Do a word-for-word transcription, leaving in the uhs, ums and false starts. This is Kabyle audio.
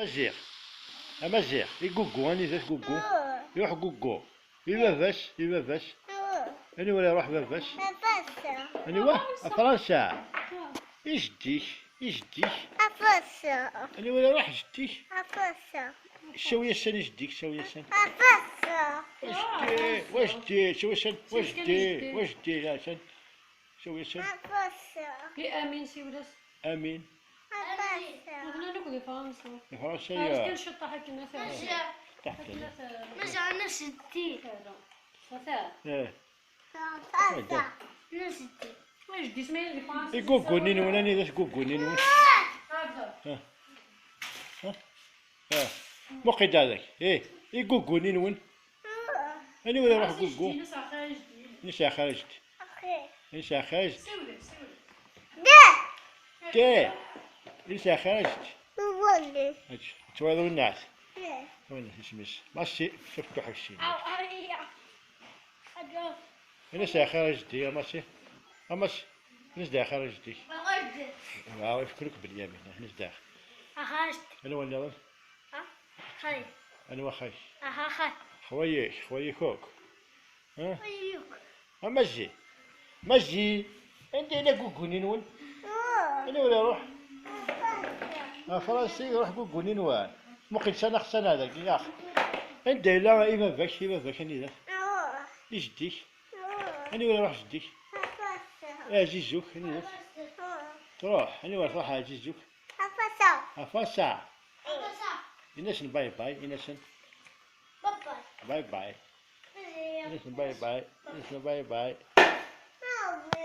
Amaziɣ. Amaziɣ. I Gugu, anida-t Gugu? Iruḥ Gugu. I baba-s, i baba-s. Aniwa ara iruḥ baba-s? Aniwa? A Fransa. I jeddi-k, i jeddi-k. Aniwa ara iruḥ jeddi-k? Cawi-yasen i jeddi-k, cawi-yasen. Wa jeddi, wa jeddi, cawi-yasen, wa jeddi, wa jeddi, ya-sen. Cawi-yasen. I Amin, siwel-as. Amin. Amin. Aql-aɣ akk di Fransa. Di Fransa, ya. Kan ciṭṭaḥ akken ad t-, akken ad t-, Maca nefs ddin. Ata. Eh. Fransa. Nefs ddin. Ajdis ma yella di Fransa. Igugunin-nwen, anida-t gugunin-nwen? Ah. Ah. Ah. Muqid hadaak. Eh, igugunin-nwen. Aniwa ara iruḥ Gugu? Nesɛa xaraj. Nesɛa xaraj. Nesɛa xaraj. Te. Nesɛa xaraj. Ad twaliḍ winnaɛt. Winnaɛt isem-is. Masi, taftuḥ aksin. Nesɛa xaraj di, a Masi. A Masi. Nesɛa xaraj di. Ifkruk Benyamin. Nesɛa. Anwa nniḍen? Xali. Anwa xali? Aha, xali. Xwayek, xwayek akk. Ha? Xwayek. A Mazi. Mazi, anda yella Gugunin-nwen? Aniwa ara iruḥ? A Fransa, iruḥ Gugunin-nwen. Muqil sana xsana dagi, yax. Anda yella i baba-k, i baba-k anida? I jeddi-k? Aniwa ara iruḥ jeddi-k? Ɛzizuk, anida? Truḥ, aniwa ara truḥ Ɛzizuk? Afasa. Afasa. Ini-asen bye bye, ini-asen. Bye bye. Bye bye. Ini-asen bye bye. Ini-asen bye bye.